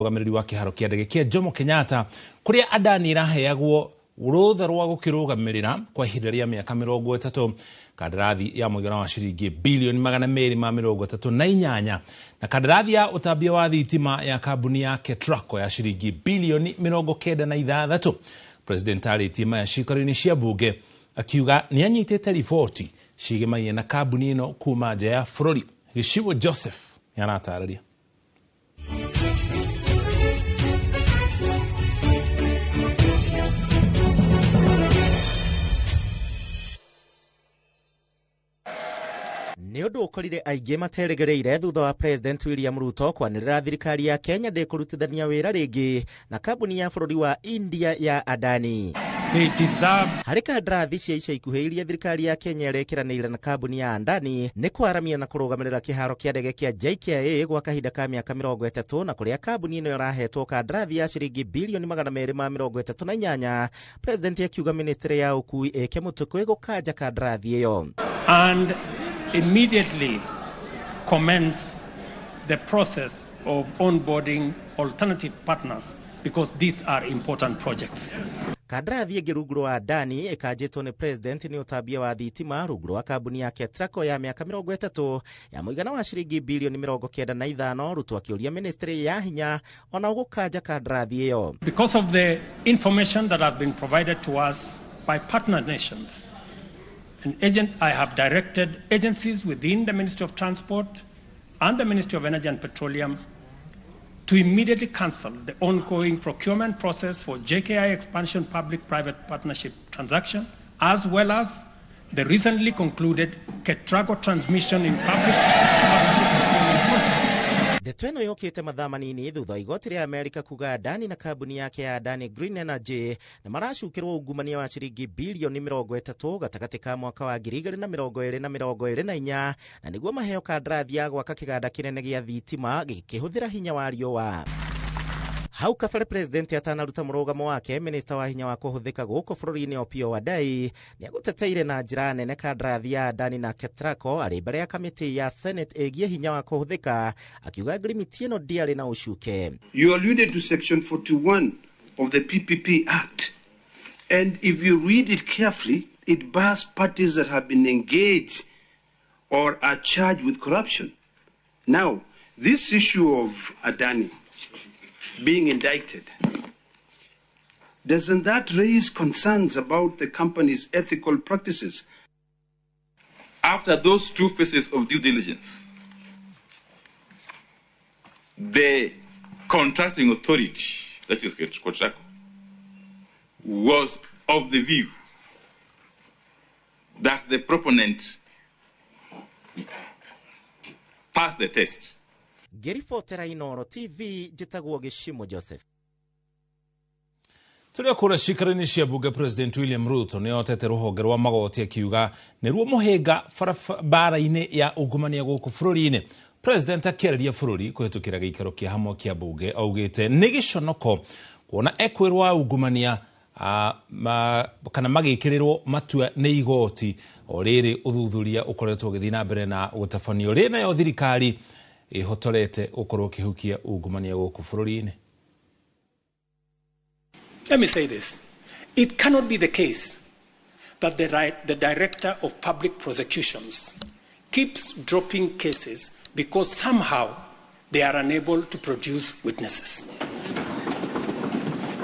Mũrũgamĩrĩri wa kĩharo kĩa ndege kĩa Jomo Kenyatta kũrĩa Adani ĩraheagwo rũtha rwa gũkĩrũgamĩrĩra kwa ihinda rĩa mĩaka 30, kandarathi ya mũigana wa ciringi bilioni 238, na kandarathi ya ũtambia wa thitima ya kambuni ya Ketraco ya ciringi bilioni 96. President arĩtie maya ciikaro-inĩ cia mbunge akiuga nĩ anyitĩte riboti cigemainie na kambuni ĩno kuma nja ya bũrũri. Gĩcigo Joseph nĩ aratarĩria. Nĩ ũndũ ũkorire aingĩ materegereire thutha wa President William Ruto kwanĩrĩra thirikari ya Kenya ndĩkũrutithania wĩra rĩngĩ na kambuni ya bũrũri wa India ya Adani. Harĩ kandarathi cia ica ikuhĩ iria thirikari ya Kenya ĩrekĩranĩire na kambuni ya Adani nĩ kwaramia na kũrũgamĩrĩra kĩharo kĩa ndege kĩa JKIA gwa kahinda ka mĩaka 30, na kũrĩa kambuni ĩno ĩrahetwo kandarathi ya ciringi bilioni 238. President akiuga ministry ya ũkui ĩke mũtũkũ ĩgũkanja kandarathi ĩyo. And immediately commence the process of onboarding alternative partners because these are important projects. Kandarathi ĩngĩ rungu rwa Adani ĩkanjĩtwo nĩ president nĩ ũtambia wa thitima rungu rwa kambuni ya Ketraco ya mĩaka 30 ya mũigana wa ciringi bilioni 95. Ruto akĩũria ministry ya hinya ona gũkanja kandarathi ĩyo. Because of the information that has been provided to us by partner nations, I have directed agencies within the Ministry of Transport and the Ministry of Energy and Petroleum to immediately cancel the ongoing procurement process for JKI expansion public-private partnership transaction, as well as the recently concluded Ketraco transmission in public partnership procurement contract. Ndeto ĩno yũkĩte mathaa manini thutha wa igoti rĩa Amerika kuga Adani na kambuni yake ya Adani Green Energy nĩ maracukĩrwo ungumania wa ciringi bilioni 30 gatagatĩ ka mwaka wa 2022 na 2024, na nĩguo maheo kandarathi ya gwaka kĩganda kĩnene gĩa thitima gĩkĩhũthĩra hinya wa riũa. Hau kabere president atanaruta mũrũgamo wake, minista wa hinya wa kũhũthĩka gũkũ bũrũri-inĩ Opiyo Wandayi nĩagũteteire na njĩra nene kandarathi ya Adani na Ketraco arĩ mbere ya kamĩtĩ ya Senate ĩgiĩ hinya wa kũhũthĩka, akiuga ngirimiti ĩno ndĩarĩ na ũcuke. You alluded to section 41 of the PPP Act, and if you read it carefully, it bars parties that have been engaged or are charged with corruption. Now, this issue of Adani being indicted, doesn't that raise concerns about the company's ethical practices? After those two phases of due diligence, the contracting authority, that is Ketraco, was of the view that the proponent passed the test. Ngĩribotera Inooro TV, njĩtagwo Gĩcimo Joseph. Tũrĩ kũrĩa ciikaro-inĩ cia mbunge, President William Ruto nĩ otete rũhonge rwa magoti akiuga nĩruo mũhĩnga mbara-inĩ ya ungumania gũkũ bũrũri-inĩ. President akĩarĩria bũrũri kũhĩtũkĩra gĩikaro kĩa hamwe kĩa mbunge augĩte nĩ gĩconoko kuona ekwĩrwo wa ungumania kana magĩkĩrĩrwo matua nĩ igoti o rĩrĩ ũthuthuria ũkoretwo ũgĩthiĩ na mbere na gũtabanio rĩ nayo thirikari ĩhotorete gũkorwo ĩkĩhukia ungumania gũkũ bũrũri-inĩ. Let me say this. It cannot be the case that the Director of Public Prosecutions keeps dropping cases because somehow they are unable to produce witnesses.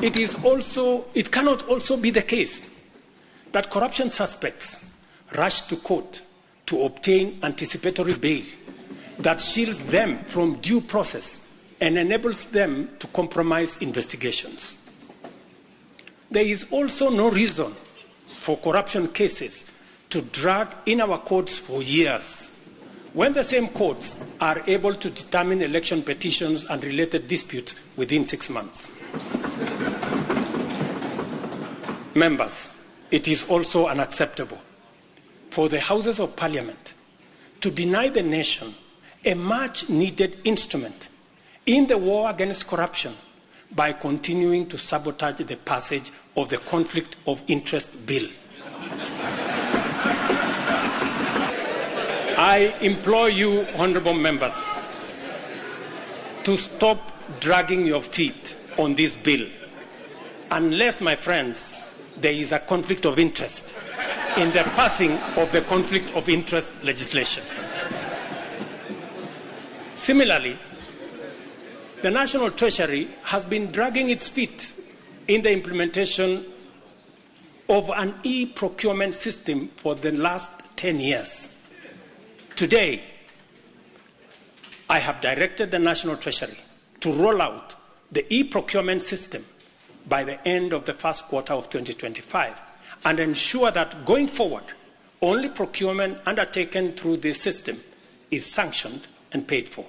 It cannot also be the case that corruption suspects rush to court to obtain anticipatory bail that shields them from due process and enables them to compromise investigations. There is also no reason for corruption cases to drag in our courts for years, when the same courts are able to determine election petitions and related disputes within 6 months. Members, it is also unacceptable for the Houses of Parliament to deny the nation a much-needed instrument in the war against corruption by continuing to sabotage the passage of the Conflict of Interest Bill. I implore you, honorable members, to stop dragging your feet on this bill unless, my friends, there is a conflict of interest in the passing of the conflict of interest legislation. Similarly, the National Treasury has been dragging its feet in the implementation of an e-procurement system for the last 10 years. Today, I have directed the National Treasury to roll out the e-procurement system by the end of the first quarter of 2025 and ensure that going forward, only procurement undertaken through this system is sanctioned and paid for.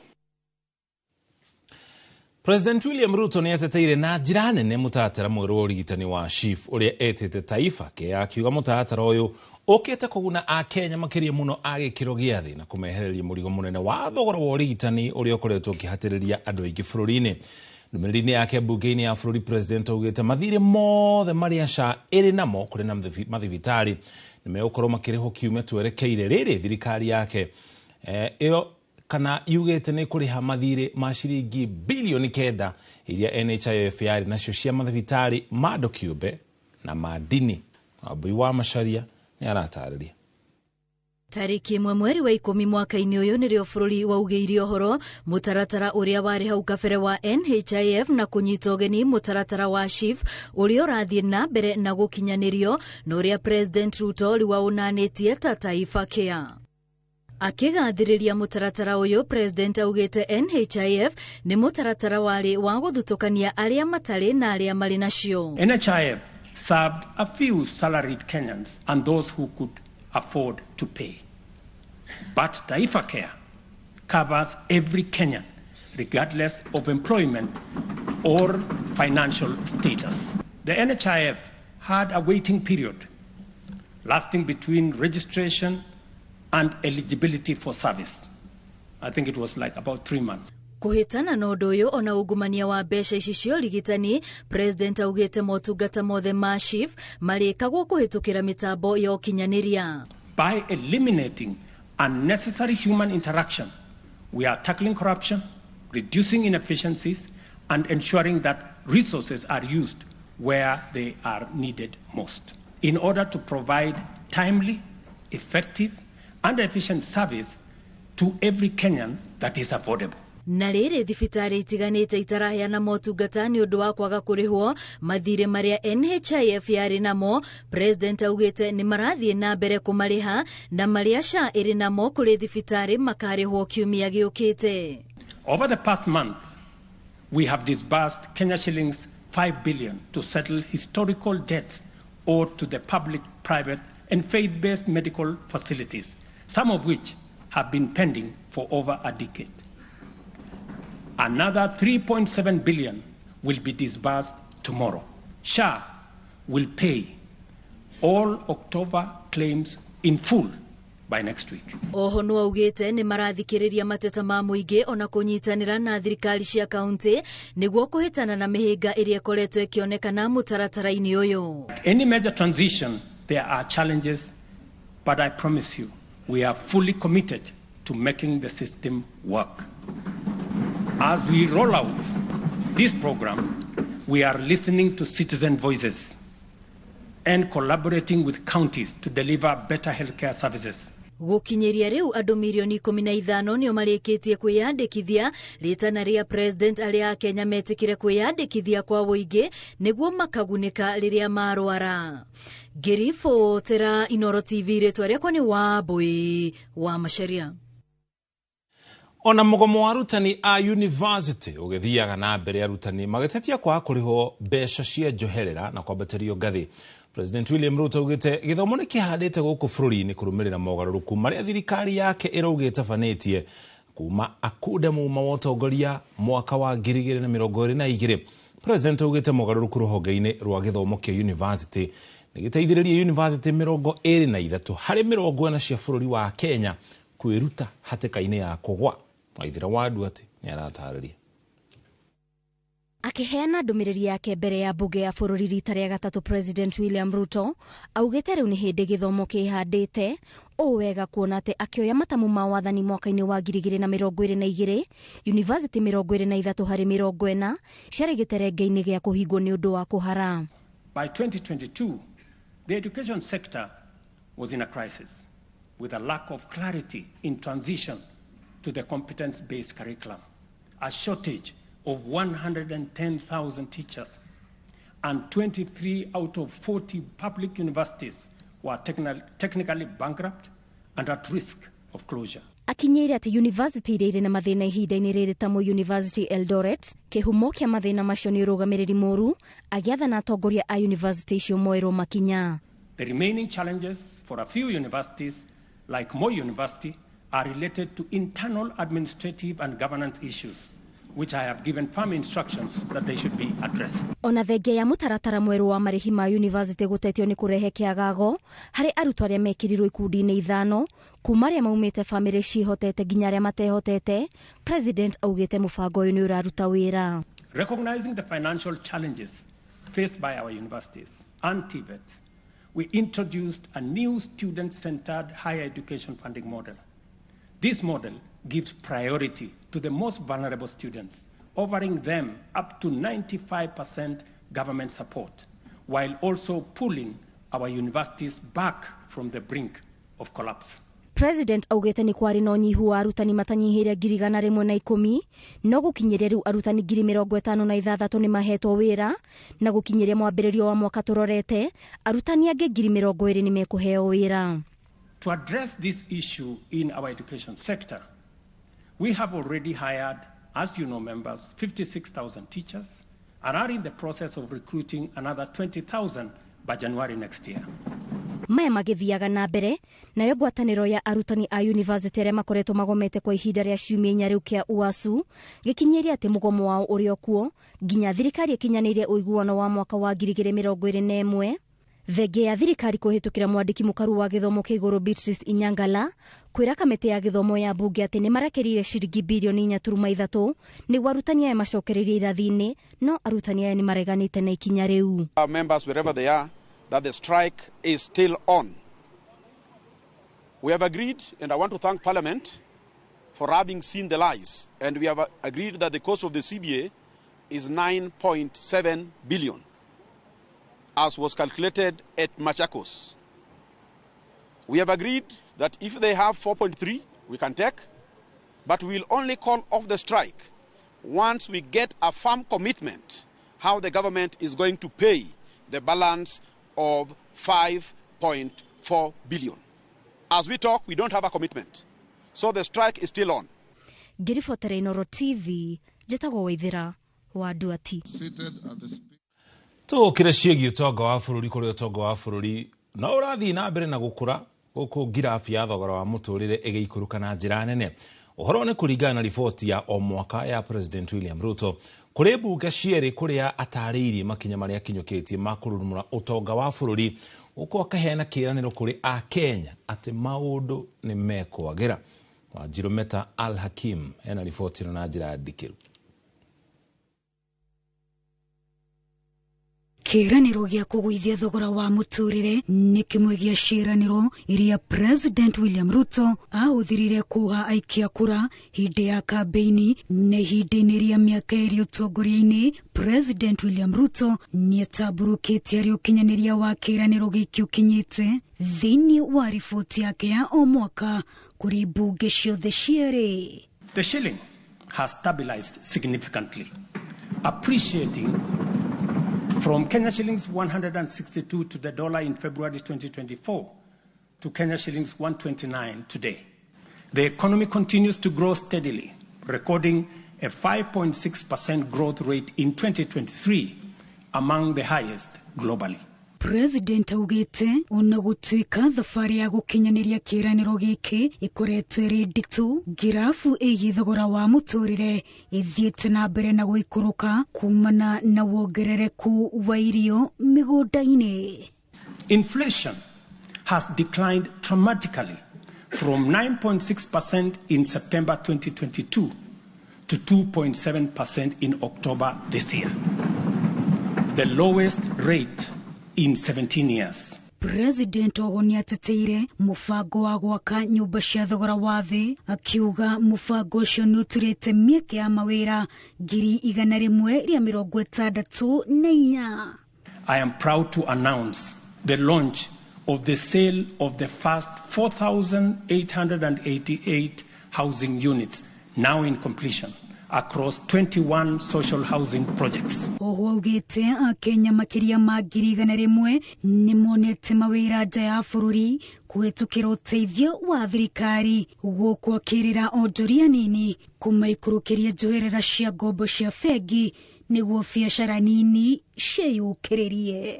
President William Ruto nĩ ateteire na njĩra nene mũtaratara mwerũ wa ũrigitani wa SHIF ũrĩa etĩte Taifa Care, akiuga mũtaratara ũyũ ũkĩte kũguna Akenya makĩria mũno a gĩkĩro gĩa thĩ na kũmehereria mũrigo mũnene wa thogora wa ũrigitani ũrĩa ũkoretwo ũkĩhatĩrĩria andũ aingĩ bũrũri-inĩ. Ndũmĩrĩri-inĩ yake mbunge-inĩ ya bũrũri, President augĩte mathirĩ mothe marĩa SHA ĩrĩ namo kũrĩ na mathibitarĩ nĩ megũkorwo makĩrĩhwo kiumia twerekeire rĩrĩ thirikari yake ĩyo kana yugĩte nĩ kũrĩha mathirĩ ma ciringi bilioni 9 iria NHIF yarĩ nacio cia mathibitarĩ ma andũ kĩũmbe na ma ndini. Wambui wa Macharia nĩ aratarĩria. Tarĩki 1 mweri wa 10 mwaka-inĩ ũyũ nĩrĩo bũrũri waugĩire ũhoro mũtaratara ũrĩa warĩ hau kabere wa NHIF na kũnyita ũgeni mũtaratara wa SHIF ũrĩa ũrathiĩ na mbere na gũkinyanĩrio na ũrĩa President Ruto rĩu aũnanĩtie ta Taifa Care. Akĩgathĩrĩria mũtaratara ũyũ, President augĩte NHIF nĩ mũtaratara warĩ wa gũthutũkania arĩa matarĩ na arĩa marĩ nacio. NHIF served a few salaried Kenyans and those who could afford to pay. But Taifa Care covers every Kenyan, regardless of employment or financial status. The NHIF had a waiting period lasting between registration and eligibility for service. I think it was like about 3 months. Kũhĩtana na ũndũ ũyũ ona ungumania wa mbeca ici cia ũrigitani, President augĩte motungata mothe ma SHIF marĩkagwo kũhĩtũkĩra mĩtambo ya ũkinyanĩria. By eliminating unnecessary human interaction, we are tackling corruption, reducing inefficiencies, and ensuring that resources are used where they are needed most in order to provide timely, effective, and efficient service to every Kenyan that is affordable. Na rĩrĩ thibitarĩ itiganĩte itaraheana motungata nĩ ũndũ wa kwaga kũrĩhwo mathirĩ marĩa NHIF yarĩ namo, President augĩte nĩ marathiĩ na mbere kũmarĩha na marĩa SHA ĩrĩ namo kũrĩ thibitarĩ makarĩhwo kiumia gĩũkĩte. Over the past month, we have disbursed Kenya shillings 5 billion to settle historical debts owed to the public, private, and faith-based medical facilities, some of which have been pending for over a decade. Another 3.7 billion will be disbursed tomorrow. SHA will pay all October claims in full by next week. Oho no augĩte nĩ marathikĩrĩria mateta ma mũingĩ ona kũnyitanĩra na thirikari cia kaunti nĩguo kũhĩtana na mĩhĩnga ĩrĩa ĩkoretwo ĩkĩonekana mũtaratara-inĩ ũyũ. Any major transition, there are challenges, but I promise you, we are fully committed to making the system work. As we roll out this program, we are listening to citizen voices and collaborating with counties to deliver better healthcare services. Gũkinyĩria rĩu andũ milioni 15 nĩo marĩkĩtie kwĩyandĩkithia rĩtana rĩa President arĩa a Kenya metĩkĩre kwĩyandĩkithia kwa ũingĩ nĩguo makagunĩka rĩrĩa marwara. Ngĩribotera Inooro TV, rĩtwa rĩakwa nĩ Wambui wa Macharia. Ona mũgomo wa arutani a university ũgĩthiaga na mbere, arutani magĩtetia kwaga kũrĩhwo mbeca cia njoherera na kwambatĩrio ngathĩ. President William Ruto augĩte gĩthomo nĩ kĩhandĩte gũkũ bũrũri-inĩ kũrũmĩrĩra mogarũrũku marĩa thirikari yake ĩraugĩte ĩtabanĩtie kuma akunde muma wa ũtongoria mwaka wa 2022. President augĩte mogarũrũku rũhonge-inĩ rwa gĩthomo kĩa university nĩ gĩteithĩrĩrie university 23 harĩ 40 cia bũrũri wa Kenya kwĩruta hatĩka-inĩ ya kũgwa. Waithira wa Nduati nĩ aratarĩria. Akĩheana ndũmĩrĩri yake mbere ya mbunge ya bũrũri rita rĩa gatatũ, President William Ruto augĩte rĩu nĩ hĩndĩ gĩthomo kĩhandĩte. Ũũ wega kuona atĩ akĩoya matamu ma wathani mwaka-inĩ wa 2022 yunivasĩtĩ 23 harĩ 40 ciarĩ gĩterenge-inĩ gĩa kũhingwo nĩ ũndũ wa kũhara. By 2022, the education sector was in a crisis with a lack of clarity in transition to the competence-based curriculum, a shortage of 110,000 teachers, and 23 out of 40 public universities were technically bankrupt and at risk of closure. Akinyĩire atĩ yunivasĩtĩ iria irĩ na mathĩna ihinda-inĩ rĩrĩ ta Moi University Eldoret, kĩhumo kĩa mathĩna macio nĩ ũrũgamĩrĩri mũru, agĩathana atongoria a yunivasĩtĩ icio moerwo makinya. The remaining challenges for a few universities like Moi University are related to internal administrative and governance issues, which I have given firm instructions that they should be addressed. Ona thengia ya mũtaratara mwerũ wa marĩhi ma yunivasĩtĩ gũtetio nĩ kũrehe kĩagago harĩ arutwo arĩa mekĩrirwo ikundi-inĩ 5 kuma arĩa maumĩte bamĩrĩ ciĩhotete nginya arĩa matehotete, President augĩte mũbango ũyũ nĩ ũraruta wĩra. Recognizing the financial challenges faced by our universities and TVETs, we introduced a new student-centered higher education funding model. This model gives priority to the most vulnerable students, offering them up to 95% government support, while also pulling our universities back from the brink of collapse. President augĩte nĩ kwarĩ na ũnyihu wa arutani matanyihĩire 110,000 no gũkinyĩria rĩu arutani 56,000 nĩ mahetwo wĩra na gũkinyĩria mwambĩrĩrio wa mwaka tũrorete arutani angĩ 20,000 nĩ mekũheo wĩra. To address this issue in our education sector, we have already hired, as you know, members, 56,000 teachers and are in the process of recruiting another 20,000 by January next year. Maya magĩthiaga na mbere nayo ngwatanĩro ya arutani a yunivasĩtĩ arĩa makoretwo magomete kwa ihinda rĩa ciumia 4 rĩu kĩa UASU gĩkinyĩrie atĩ mũgomo wao ũrĩ o kuo nginya thirikari ĩkinyanĩire ũiguano wa mwaka wa 2021. Thengia ya thirikari kũhĩtũkĩra mwandĩki mũkaru wa gĩthomo kĩa igũrũ Beatrice Inyangala kwĩra kamĩtĩ ya gĩthomo ya mbunge atĩ nĩ marekereire ciringi bilioni 4.3 nĩguo arutani aya macokereirie irathi-inĩ, no arutani aya nĩ mareganĩte na ikinya rĩu. Our members, wherever they are, that the strike is still on. We have agreed, and I want to thank Parliament for having seen the lies, and we have agreed that the cost of the CBA is 9.7 billion, as was calculated at Machakos. We have agreed that if they have 4.3, we can take, but we will only call off the strike once we get a firm commitment how the government is going to pay the balance of 5.4 billion. As we talk, we don't have a commitment. So the strike is still on. Ngĩribotera Inooro TV, njĩtagwo Waithĩra wa Nduati. Tũkĩre ciĩgiĩ ũtonga wa bũrũri kũrĩa ũtonga wa bũrũri no ũrathiĩ na mbere na gũkũra gũkũ ngirabu ya thogora wa mũtũrĩre ĩgĩikũrũka na njĩra nene. Ũhoro nĩ kũringana na riboti ya o mwaka ya President William Ruto kũrĩ mbunge cierĩ kũrĩa atarĩirie makinya marĩa akinyũkĩtie ma kũrurumũra ũtonga wa bũrũri gũkũ akaheana kĩĩranĩro kũrĩ Akenya atĩ maũndũ nĩ mekwagĩra. Wanjirũ Meta Al Hakim ena riboti ĩno na njĩra ndikĩru. Kĩĩranĩro gĩa kũgũithia thogora wa mũtũrĩre nĩ kĩmwe gĩa ciĩranĩro iria President William Ruto ahũthĩrire kũha aikia kura hĩndĩ ya kambĩini na ihinda-inĩ rĩa mĩaka ĩrĩ ũtongoria-inĩ. President William Ruto nĩatambũrũkĩtie arĩ ũkinyanĩria wa kĩĩranĩro gĩkĩ ũkinyĩte thĩinĩ wa riboti yake ya o mwaka kũrĩ mbunge ciothe cierĩ. The shilling has stabilized significantly, appreciating from Kenya shillings 162 to the dollar in February 2024 to Kenya shillings 129 today. The economy continues to grow steadily, recording a 5.6% growth rate in 2023, among the highest globally. President augĩte ona gũtuĩka thabarĩ ya gũkinyanĩria kĩĩranĩro gĩkĩ ĩkoretwo ĩrĩ nditũ, ngirabu ĩgiĩ thogora wa mũtũrĩre ĩthiĩte na mbere na gũikũrũka kumana na wongerereku wa irio mĩgũnda-inĩ. Inflation has declined dramatically from 9.6% in September 2022 to 2.7% in October this year, the lowest rate in 17 years. President oho nĩateteire mũbango wa gwaka nyũmba cia thogora wa thĩ, akiuga mũbango ũcio nĩ ũturĩte mĩeke ya mawĩra 164,000. I am proud to announce the launch of the sale of the first 4,888 housing units now in completion across 21 social housing projects. Oho augĩte Akenya makĩria ma 100,000 nĩmonete mawĩra nja ya bũrũri kũhĩtũkĩra ũteithio wa thirikari, gũkũ akĩrĩra onjoria nini kũmaikũrũkĩria njoherera cia ngombo cia bengi nĩguo biacara nini ciĩyũkĩrĩrie.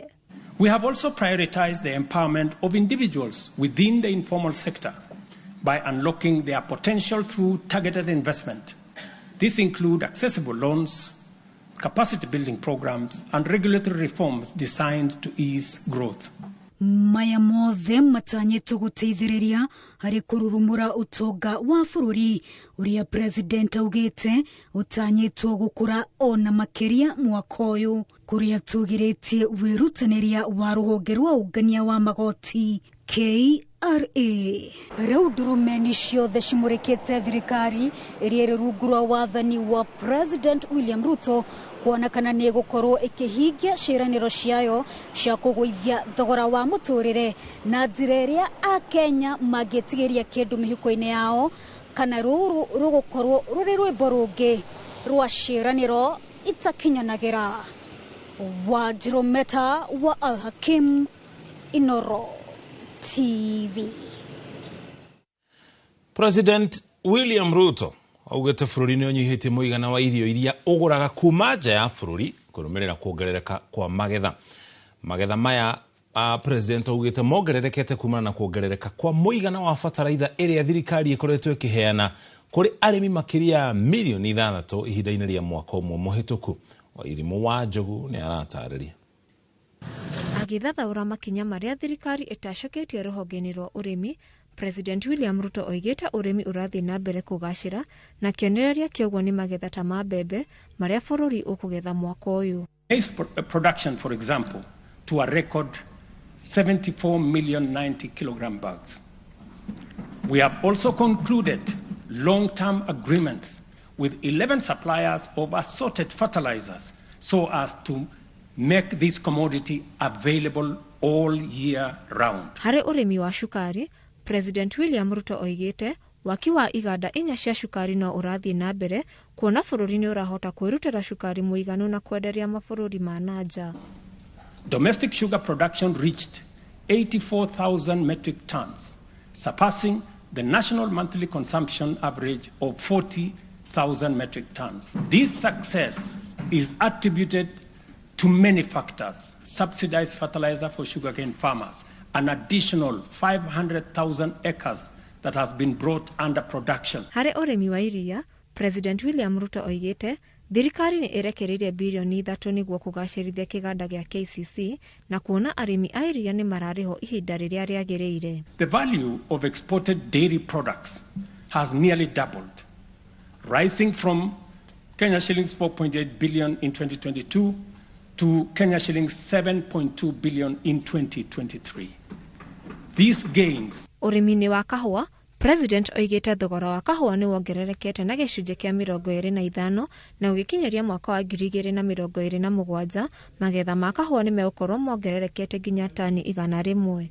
We have also prioritized the empowerment of individuals within the informal sector by unlocking their potential through targeted investment. This includes accessible loans, capacity building programs, and regulatory reforms designed to ease growth. Maya mothe matanyĩtwo gũteithĩrĩria harĩ kũrurumũra ũtonga wa bũrũri ũrĩa President augĩte ũtanyĩtwo gũkũra ona makĩria mwaka ũyũ, kũrĩa tũgirĩtie wĩrutanĩria wa rũhonge rwa ũngania wa magoti KRA. Rĩu ndurumeni ciothe cimũrĩkĩte thirikari ĩrĩa ĩrĩ rungu rwa wathani wa President William Ruto kuona kana nĩ ĩgũkorwo ĩkĩhingia ciĩranĩro ciayo cia kũgũithia thogora wa mũtũrĩre na njĩra ĩrĩa Akenya mangĩtigĩria kĩndũ mĩhuko-inĩ yao, kana rũrũ rũgũkorwo rũrĩ rwĩmbo rũngĩ rwa ciĩranĩro itakinyanagĩra. Wanjirũ Meta wa Al Hakim, Inoro TV. President William Ruto augĩte bũrũri nĩ ũnyihĩtie mũigana wa irio iria ũgũraga kuma nja ya bũrũri kũrũmĩrĩra kuongerereka kwa magetha. Magetha maya President augĩte mongererekete kumana na kuongerereka kwa mũigana wa bataraitha ĩrĩa thirikari ĩkoretwo ĩkĩheana kũrĩ arĩmi makĩria ya milioni 6 ihinda-inĩ rĩa mwaka ũmwe mũhĩtũku. Wairimũ wa Njogu nĩ aratarĩria. Agĩthathaũra makinya marĩa thirikari ĩtacoketie rũhonge-inĩ rwa ũrĩmi, President William Ruto oigĩte ũrĩmi ũrathiĩ na mbere kũgacĩra na kĩonereria kĩoguo nĩ magetha ta ma mbembe marĩa bũrũri ũkũgetha mwaka ũyũ. Maize production, for example, to a record 74,090,000 kilogram bags. We have also concluded long-term agreements with 11 suppliers of assorted fertilizers so as to make this commodity available all year round. Harĩ ũrĩmi wa cukari, President William Ruto oigĩte waki wa iganda 4 cia cukari no ũrathiĩ na mbere kuona bũrũri nĩ ũrahota kwĩrutĩra cukari mũiganu na kwenderia mabũrũri ma na nja. Domestic sugar production reached 84,000 metric tons, surpassing the national monthly consumption average of 40,000 metric tons. This success is attributed to many factors: subsidized fertilizer for sugarcane farmers, an additional 500,000 acres that has been brought under production. Harĩ ũrĩmi wa iria, President William Ruto oigĩte thirikari nĩ ĩrekereirie birioni 3 nĩguo kũgacĩrithia kĩganda gĩa KCC na kuona arĩmi a iria nĩ mararĩhwo ihinda rĩrĩa rĩagĩrĩire. The value of exported dairy products has nearly doubled, rising from Kenya shillings 4.8 billion in 2022 to Kenya shillings 7.2 billion in 2023. These gains. Ũrĩmi-inĩ wa kahũa, President oigĩte thogora wa kahũa nĩ wongererekete na gĩcunjĩ kĩa 25 na ũgĩkinyĩria mwaka wa 2027 magetha ma kahũa nĩ megũkorwo mongererekete nginya tani 100.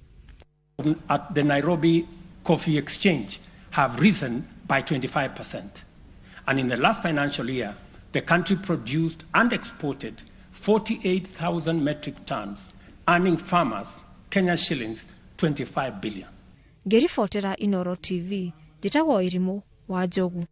At the Nairobi Coffee Exchange have risen by 25%. And in the last financial year, the country produced and exported 48,000 metric tons, earning farmers Kenya shillings 25 billion. Ngĩribotera Inoro TV, njĩtagwo Irimũ wa Njogu.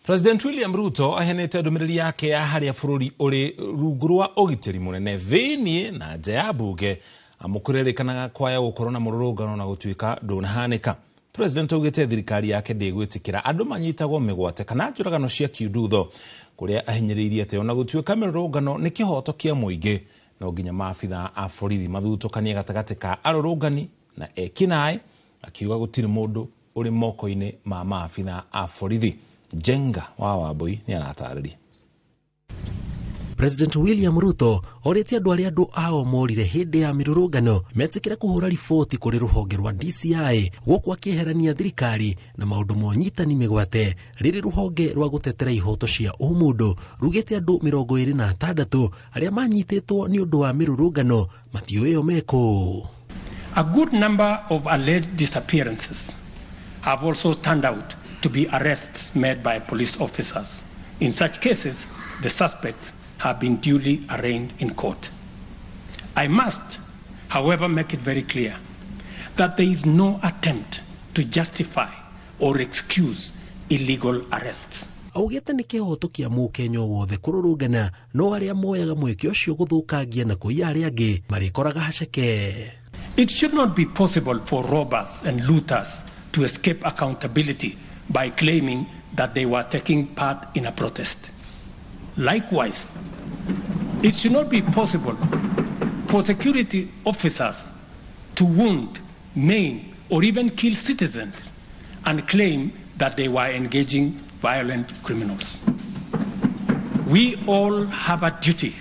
President William Ruto aheanĩte ndũmĩrĩri yake ya harĩa bũrũri ũrĩ rungu rwa ũgitĩri mũnene thĩiniĩ na nja ya mbunge, amu kũrerĩkanaga kwaya gũkorwo na mũrũrũngano na gũtuĩka ndũnahanĩka. President augĩte thirikari yake ndĩgwĩtĩkĩra andũ manyitagwo mĩgwate kana njũragano cia kiundutho, kũrĩa ahinyĩrĩirie atĩ ona gũtuĩka mĩrũrũngano nĩ kĩhoto kĩa mũingĩ, no nginya maabitha a borithi mathutũkanie gatagatĩ ka arũrũngani na ekinaĩ, akiuga gũtirĩ mũndũ ũrĩ moko-inĩ ma maabitha a borithi. Njenga wa Wambui nĩ aratarĩria. President William Ruto orĩtie andũ arĩa andũ ao morire hĩndĩ ya mĩrũrũngano metĩkĩre kũhũra riboti kũrĩ rũhonge rwa DCI gũkũ akĩeherania thirikari na maũndũ ma ũnyitani mĩgwate rĩrĩ rũhonge rwa gũtetera ihoto cia ũmũndũ rugĩte andũ 26 arĩa manyitĩtwo nĩ ũndũ wa mĩrũrũngano matiũĩo mekũ. A good number of alleged disappearances have also turned out to be arrests made by police officers. In such cases, the suspects have been duly arraigned in court. I must, however, make it very clear that there is no attempt to justify or excuse illegal arrests. Augĩte nĩ kĩhoto kĩa mũkenya wothe kũrũrũngana no arĩa moyaga mweke ũcio gũthũkangia na kũiya arĩa angĩ marĩkoraga haceke. It should not be possible for robbers and looters to escape accountability by claiming that they were taking part in a protest. Likewise, it should not be possible for security officers to wound, maim, or even kill citizens and claim that they were engaging violent criminals. We all have a duty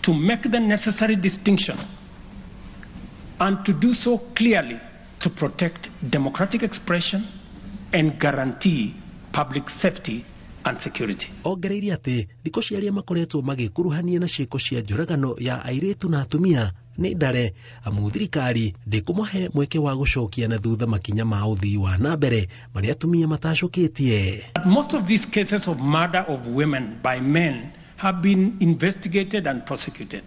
to make the necessary distinction and to do so clearly to protect democratic expression and guarantee public safety and security. Ongereire atĩ thikũ cia arĩa makoretwo magĩkuruhania na ciĩko cia njũragano ya airĩtu na atumia nĩ ndare amu thirikari ndĩkũmahe mweke wa gũcokia na thutha makinya ma ũthii wa na mbere marĩa atumia matacũkĩtie. Most of these cases of murder of women by men have been investigated and prosecuted.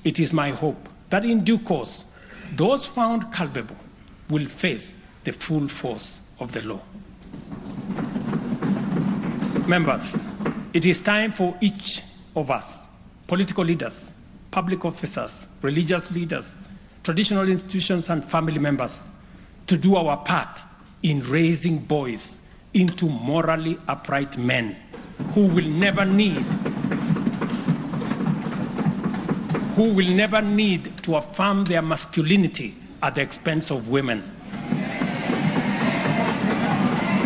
It is my hope that in due course, those found culpable will face the full force of the law. Members, it is time for each of us, political leaders, public officers, religious leaders, traditional institutions and family members, to do our part in raising boys into morally upright men who will never need to affirm their masculinity at the expense of women.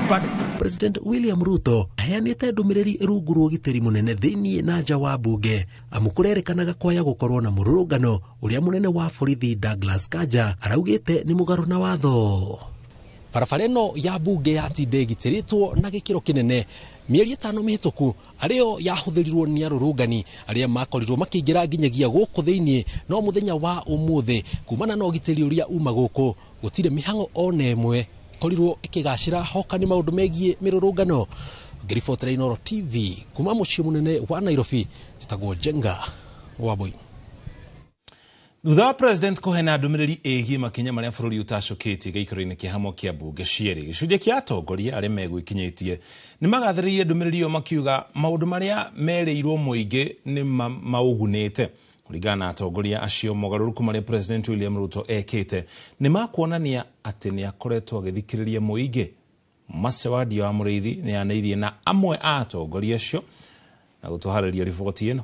But President William Ruto aheanĩte ndũmĩrĩri rungu rwa ũgitĩri mũnene thĩinĩ na nja wa bunge amu kũrerĩkanaga kwaya gũkorwo na mũrũrũngano ũrĩa mũnene wa borithi Douglas Kanja araugĩte nĩ mũgarũ na watho. Barabara ĩno ya bunge yatinda ĩgitĩrĩtwo na gĩkĩro kĩnene mĩeri 5 mĩhĩtũku arĩo yahũthĩrirwo nĩ arũrũngani arĩa makorirwo makĩingĩra nginyagia gũkũ thĩinĩ no mũthenya wa ũmũthĩ kumana na ũgitĩri ũrĩa uma gũkũ gũtirĩ mĩhang'o ona ĩmwe korirwo ikigacira hoka nĩ maũndũ megiĩ mĩrũrũngano. Ngĩribotera Inooro TV kuma mũciĩ mũnene wa Nairobi, njĩtagwo Njenga Wambui. Thutha wa President kũheana ndũmĩrĩri ĩgiĩ makinya marĩa bũrũri ũtacũkĩtie gĩikaro-inĩ kĩa hamwe kĩa mbunge cierĩ, gĩcunjĩ kĩa atongoria arĩa megwĩkinyĩtie nĩ magathĩrĩirie ndũmĩrĩri ĩyo makiuga maũndũ marĩa merĩirwo mũingĩ nĩ maũgunĩte. Kũringana na atongoria acio, mogarũrũku marĩa President William Ruto ekĩte nĩ makuonania atĩ nĩ akoretwo agĩthikĩrĩria mũingĩ. Macewadio wa Mũrĩithi nĩ anĩirie na amwe a atongoria acio na gũtũharĩria riboti ĩno.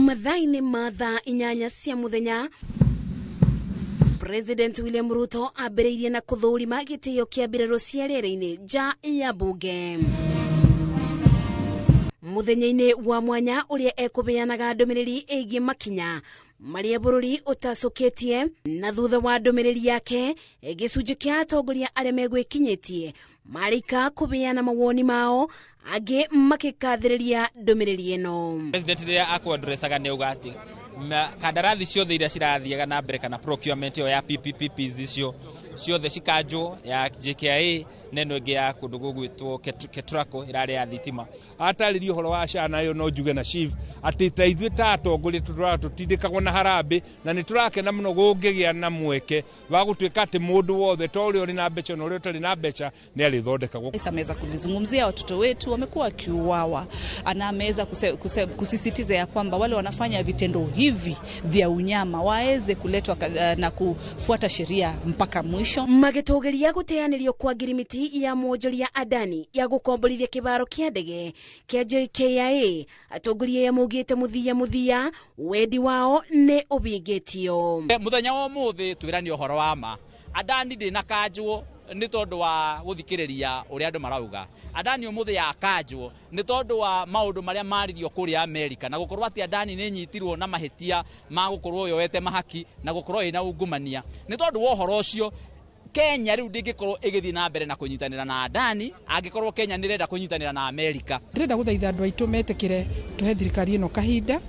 Mathaa-inĩ ma thaa 8 cia mũthenya, President William Ruto ambĩrĩirie na kũthũrima gĩtĩo kĩa mbirarũ cia rĩera-inĩ nja ya bunge. Mũthenya-inĩ wa mwanya ũrĩa ekũbeanaga ndũmĩrĩri ĩgiĩ makinya marĩa bũrũri ũtacũkĩtie, na thutha wa ndũmĩrĩri yake gĩcunjĩ kĩa atongoria arĩa megwĩkinyĩtie marĩka kũbeana mawoni mao, angĩ makĩkathĩrĩria ndũmĩrĩri ĩno. President rĩrĩa akũandressaga nĩ auga atĩ kandarathi ciothe iria cirathiaga na mbere kana procurement ĩyo ya PPPs icio ciothe cikanjwo ya JKIA na ĩno ĩngĩ ya kũndũ gũgwĩtwo Ketraco ĩrarĩ ya thitima. Atarĩria ũhoro wa SHA nayo no njuge na SHIF atĩ ta ithuĩ ta atongoria tũtindĩkagwo na harambĩ na nĩ tũrakena mũno gũngĩgĩa na mweke wa gũtuĩka atĩ mũndũ wothe ta ũrĩa ũrĩ na mbeca na ũrĩa ũtarĩ na mbeca nĩ arĩthondekagwo. Ameweza kulizungumzia watoto wetu wamekuwa wakiuawa, na ameweza kusisitiza ya kwamba wale wanafanya vitendo hivi vya unyama waweze kuletwa na kufuata sheria mpaka mwisho. Magĩtũgĩria gũteanĩrio kwa ngirimiti ya mwonjoria Adani ya gũkomborithia kĩbaro kĩa ndege kĩa JKIA, atongoria ya maugĩte mũthia wendi wao nĩ ũbingĩtio. Mũthenya wa ũmũthĩ twĩrani ũhoro wa ma Adani ndĩna kanjwo Nĩ tondũ wa gũthikĩrĩria ũrĩa andũ marauga. Adani ũmũthĩ yakanjwo nĩ tondũ wa maũndũ marĩa maririo kũrĩa Amerika, na gũkorwo atĩ Adani nĩ nyitirwo na mahĩtia ma gũkorwo yoete mahaki na gũkorwo ĩna ungumania. Nĩ tondũ wa ũhoro ũcio, Kenya rĩu ndĩngĩkorwo ĩgĩthiĩ na mbere na kũnyitanĩra na Adani angĩkorwo Kenya nĩ ĩrenda kũnyitanĩra na Amerika. Ndĩrenda gũthaitha andũ aitũ metĩkĩre tũhe thirikari ĩno kahinda,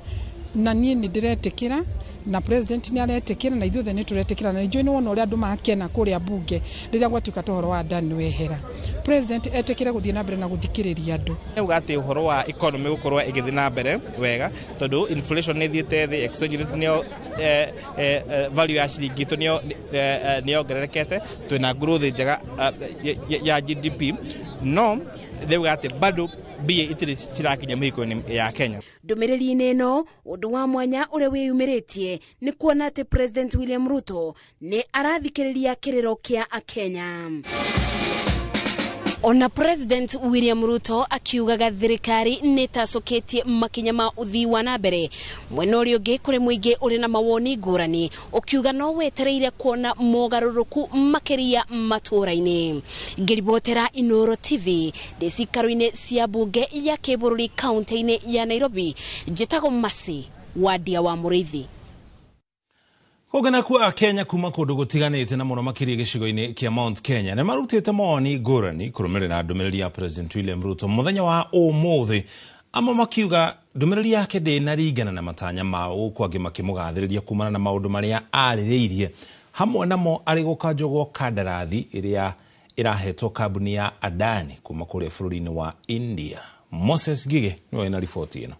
na niĩ nĩ ndĩretĩkĩra, na president nĩ aretĩkĩra, na ithuothe nĩ tũretĩkĩra, na nĩnjũĩ nĩ wona ũrĩa andũ makena kũrĩa bunge rĩrĩa gwatuĩka ũhoro wa Adani wehera. President etĩkĩre gũthiĩ na mbere na gũthikĩrĩria andũ. Auga atĩ ũhoro wa economy gũkorwo ĩgĩthiĩ na mbere wega, tondũ inflation nĩ ĩthiĩte thĩ, exchange rate nĩyo value ya ciringi itũ nĩ yongererekete, twĩna growth njega ya GDP, no rĩuga atĩ bado mbia itirĩ cirakinya mĩhuko-inĩ ya Kenya. Ndũmĩrĩri-inĩ ĩno, ũndũ wa mwanya ũrĩa wĩyumĩrĩtie nĩ kuona atĩ President William Ruto nĩ arathikĩrĩria kĩrĩro kĩa Akenya. Ona President William Ruto akiugaga thirikari nĩ ĩtacũkĩtie makinya ma ũthii wa na mbere, mwena ũrĩa ũngĩ kũrĩ mũingĩ ũrĩ na mawoni ngũrani ũkiuga no wetereire kuona mogarũrũku makĩria matũũra-inĩ. Ngĩribotera Inooro TV ndĩ cikaro-inĩ cia bunge ya kĩbũrũri kaunti-inĩ ya Nairobi, njĩtagwo Mercy Wandia wa Mũrĩithi. Kũngana kwa Kenya kuma kũndũ gũtiganĩte na mũno makĩria gĩcigo-inĩ kĩa Mount Kenya nĩ marutĩte mawoni ngũrani kũrũmĩrĩra ndũmĩrĩri ya President William Ruto mũthenya wa ũmũthĩ. Amwe makiuga ndũmĩrĩri yake ndĩnaringana na matanya mao, gũkũ angĩ makĩmũgathĩrĩria kumana na maũndũ marĩa arĩrĩirie, hamwe namo arĩ gũkanjwo gwa kandarathi ĩrĩa ĩrahetwo kambuni ya Adani kuma kũrĩa bũrũri-inĩ wa India. Moses Ngige nĩwe wĩna riboti ĩno.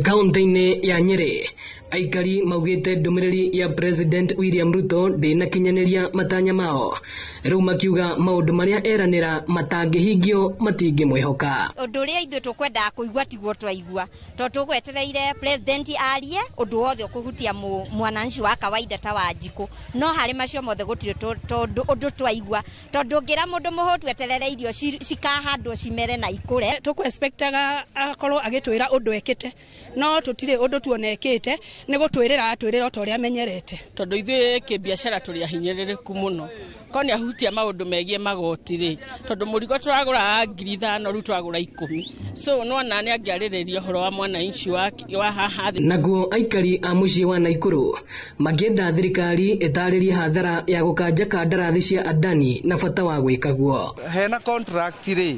Kaunti-inĩ ya Nyeri, aikari maugĩte ndũmĩrĩri ya President William Ruto ndĩnakinyanĩria matanya mao, rĩu makiuga maũndũ marĩa eranĩra matangĩhingio matingĩmwĩhoka. Ũndũ ũrĩa ithuĩ tũkwendaga kũigua tiguo twaigua, tondũ tũgwetereire president arie ũndũ wothe ũkũhutia mwananchi wa kawaida ta Wanjikũ, no harĩ macio mothe gũtirĩ ũndũ twaigua, tondũ ũngĩra mũndũ mũhũtu eterere irio cikahandwo cimere na ikũre. Tũkũ-expectaga akorwo agĩtwĩra ũndũ ekĩte, no tũtirĩ ũndũ tuona ekĩte, nĩ gũtwĩrĩra atwĩrĩra o ta ũrĩa amenyerete. Tondũ ithuĩ kĩbiacara tũrĩ ahinyĩrĩrĩku mũno, korwo nĩ ahutia maũndũ megiĩ magoti rĩ, tondũ mũrigo tũragũra 5,000 rĩu twagũra 10, so nĩwona nĩ angĩarĩrĩria ũhoro wa mwananchi wa haha thĩ. Naguo aikari a mũciĩ wa Naikuru makĩenda thirikari ĩtarĩrie hathara ya gũkanja kandarathi cia Adani na bata wa gwĩka guo. Hena contract rĩ,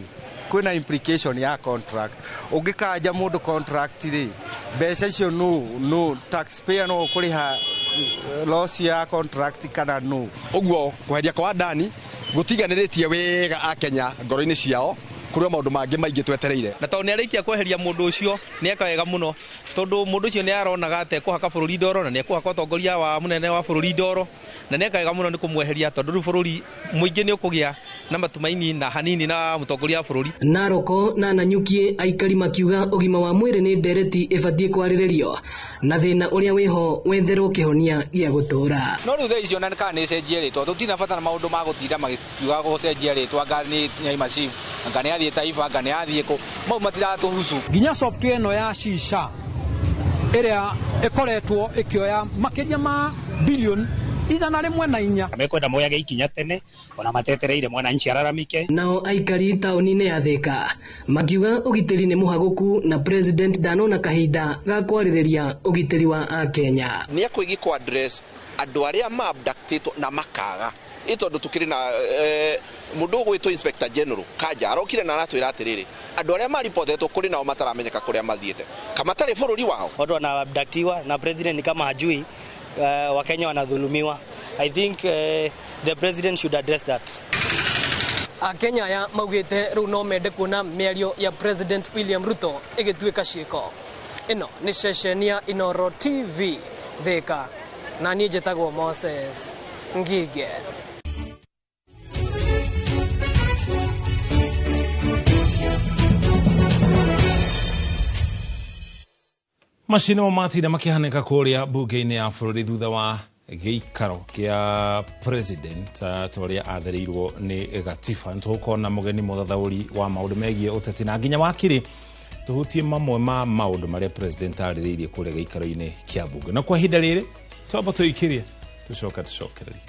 kwĩna implication ya contract. Ũngĩkanja mũndũ contract rĩ, mbeca icio no taxpayer no ũkũrĩha loss ya contract kana no. Ũguo kweheria kwa Adani gũtiganĩrĩtie wega a Kenya ngoro-inĩ ciao, kũrĩ maũndũ mangĩ maingĩ twetereire. Na tondũ nĩ arĩkia kweheria mũndũ ũcio nĩ eka wega mũno, tondũ mũndũ ũcio nĩ aronaga atĩ ekũhaka bũrũri ndoro, na nĩ ekũhaka ũtongoria wa mũnene wa bũrũri ndoro, na nĩ eka wega mũno nĩ kũmweheria, tondũ rĩu bũrũri mũingĩ nĩ ũkũgĩa na matumaini na hanini na mũtongoria wa bũrũri. Naroko na Nanyuki aikari makiuga ũgima wa mwĩrĩ nĩ ndereti ĩbatiĩ kwarĩrĩrio na thĩna ũrĩa wĩho wetherwo kĩhonia gĩa gũtũũra. No rĩu thaa icio na kana nĩ ĩcenjie rĩtwa, tũtirĩ na bata na maũndũ ma gũtinda magĩkiuga gũcenjia rĩtwa, anga nĩ nyaima chief, anga nĩ athiĩ Taifa, anga nĩ athiĩ kũ, mau matiratũhusu. Nginya software ĩno ya shisha ĩrĩa ĩkoretwo ĩkĩoya makĩria ma bilioni 104. Mekwenda moyage ikinya tene ona matetereire mwananchi araramike. Nao aikari taũni-inĩ ya Thika makiuga ũgitĩri nĩ mũhagũku na president ndanona kahinda ga kwarĩrĩria ũgitĩri wa Akenya. Nĩ akwĩgiĩ kũ address andũ arĩa ma abductĩtwo na makaga, ĩ tondũ tũkĩrĩ na mũndũ ũgwĩtwo Inspector General Kanja arokire na aratwĩra atĩrĩrĩ, andũ arĩa maripotetwo kũrĩ nao mataramenyeka kũrĩa mathiĩte kama matarĩ bũrũri wao. Watu wanaabductiwa na president ni kama hajui, Wakenya wanadhulumiwa. I think the president should address that. Akenya aya maugĩte rĩu no mende kuona mĩario ya President William Ruto ĩgĩtuĩka ciĩko. Ĩno nĩ ceceni ya Inooro TV Thika, na niĩ njĩtagwo Moses Ngige. Macio nĩmo matinda makĩhanĩka kũrĩa bunge-inĩ ya bũrũri thutha wa gĩikaro kĩa president ta ũrĩa athereirwo nĩ gatiba. Nĩ tũgũkorwo na mũgeni mũthathaũri wa maũndũ megiĩ ũteti na nginya wakiri tũhutie mamwe ma maũndũ marĩa president arĩrĩirie kũrĩa gĩikaro-inĩ kĩa bunge. Na kwa ihinda rĩrĩ twamba tũikĩrie tũcoka tũcokererie.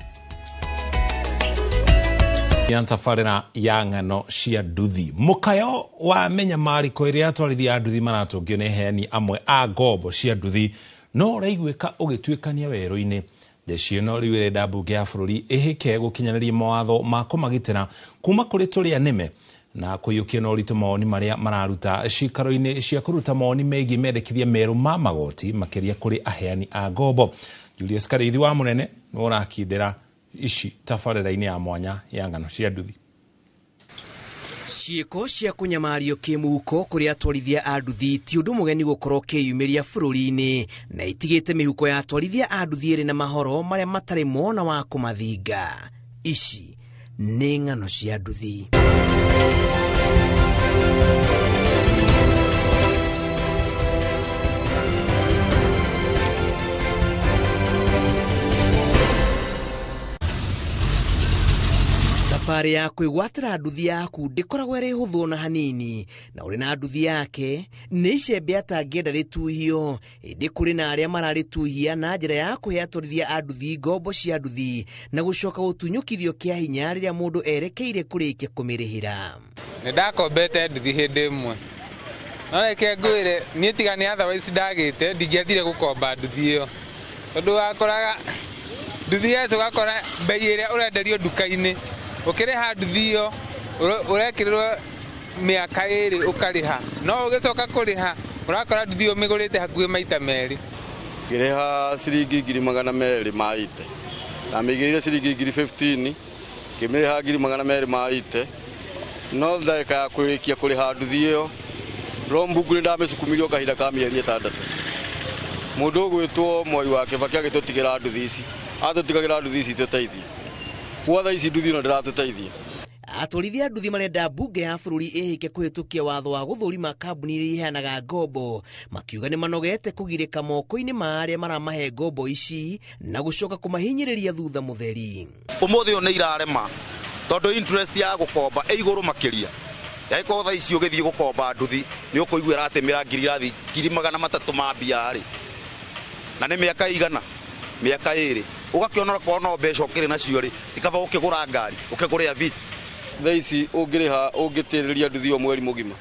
Ya tabarĩra ya ng'ano cia nduthi. Mũkayo wa mĩnyamarĩko ĩrĩa atwarithia a nduthi maratũngio nĩ heani amwe a ngombo cia nduthi no ũraiguĩka ũgĩtuĩkania werũ-inĩ. Jeshi ĩno rĩu ĩrenda mbunge ya bũrũri ĩhĩke gũkinyanĩria mawatho ma kũmagitĩra kuma kũrĩ tũrĩa nĩme na kũiyũkia na ũritũ mawoni marĩa mararuta cikaro-inĩ cia kũruta mawoni megiĩ mendekithia merũ ma magoti makĩria kũrĩ aheani a ngombo. Julius Karĩithi wa Mũnene nĩwe ũrakindĩra ici tabarĩra-inĩ ya mwanya ya ng'ano cia nduthi. Ciĩko cia kũnyamario kĩmũhuko kũrĩ atwarithia a nduthi ti ũndũ mũgeni gũkorwo kĩyumĩria bũrũri-inĩ na itigĩte mĩhuko ya atwarithia a nduthi ĩrĩ na mahoro marĩa matarĩ mona wa kũmathinga. Ici nĩ ng'ano cia nduthi. Thabarĩ ya kwĩgwatĩra nduthi yaku ndĩkoragwo ĩrĩ hũthũ ona hanini, na ũrĩ na nduthi yake nĩ icembe atangĩenda rĩtuhio, ĩndĩ kũrĩ na arĩa mararĩtuhia na njĩra ya kũhe atwarithia a nduthi ngombo cia nduthi na gũcoka gũtunyũkithio kĩa hinya rĩrĩa mũndũ erekeire kũrĩkia kũmĩrĩhĩra. Nĩ ndakombete nduthi hĩndĩ ĩmwe, no reke ngwĩre niĩ tiga nĩ otherwise ndagĩte ndingĩathire gũkomba nduthi ĩyo, tondũ wakoraga nduthi yacu ũgakora bei ĩrĩa ũrenderio nduka-inĩ ũkĩrĩha nduthi ĩyo ũrekĩrĩrwo mĩaka ĩrĩ ũkarĩha, no ũgĩcoka kũrĩha ũrakora nduthi ĩyo ũmĩgũrĩte hakuhĩ maita merĩ. Ngĩrĩha ciringi 280,000 na mĩigĩrĩire ciringi 15,000 ngĩmĩrĩha 280,000 no ndagĩka ya kũrĩkia kũrĩha nduthi ĩyo logbook nĩ ndamĩcukumirio kahinda ka mĩeri 6. Mũndũ ũgwĩtwo Mwai wa Kĩbakĩ agĩtũtigĩra nduthi ici, atũtigagĩra nduthi ici tũteithie. Kwa thaa ici nduthi ĩno ndĩratũteithia. Atwarithia nduthi marenda mbunge ya bũrũri ĩhĩke kũhĩtũkia watho wa gũthũrima kambuni iria iheanaga ngombo, makiuga nĩ manogete kũgirĩka moko-inĩ ma arĩa maramahe ngombo ici na gũcoka kũmahinyĩrĩria thutha mũtheri. Ũmũthĩ ũyũ nĩ irarema tondũ interest ya gũkomba ĩ igũrũ makĩria. Yagĩkorwo thaa ici ũgĩthiĩ gũkomba nduthi nĩ ũkũigua ĩratĩmĩra ngiri irathi 300,000 ma mbia rĩ, na nĩ mĩaka igana mĩaka 2 ũgakĩona okorwo no mbeca ũkĩrĩ nacio rĩ, ti kaba ũkĩgũra ngari ũkĩgũrĩa Vitz. Thaa ici ũngĩrĩha ũngĩtĩrĩria nduthi ĩyo mweri mũgima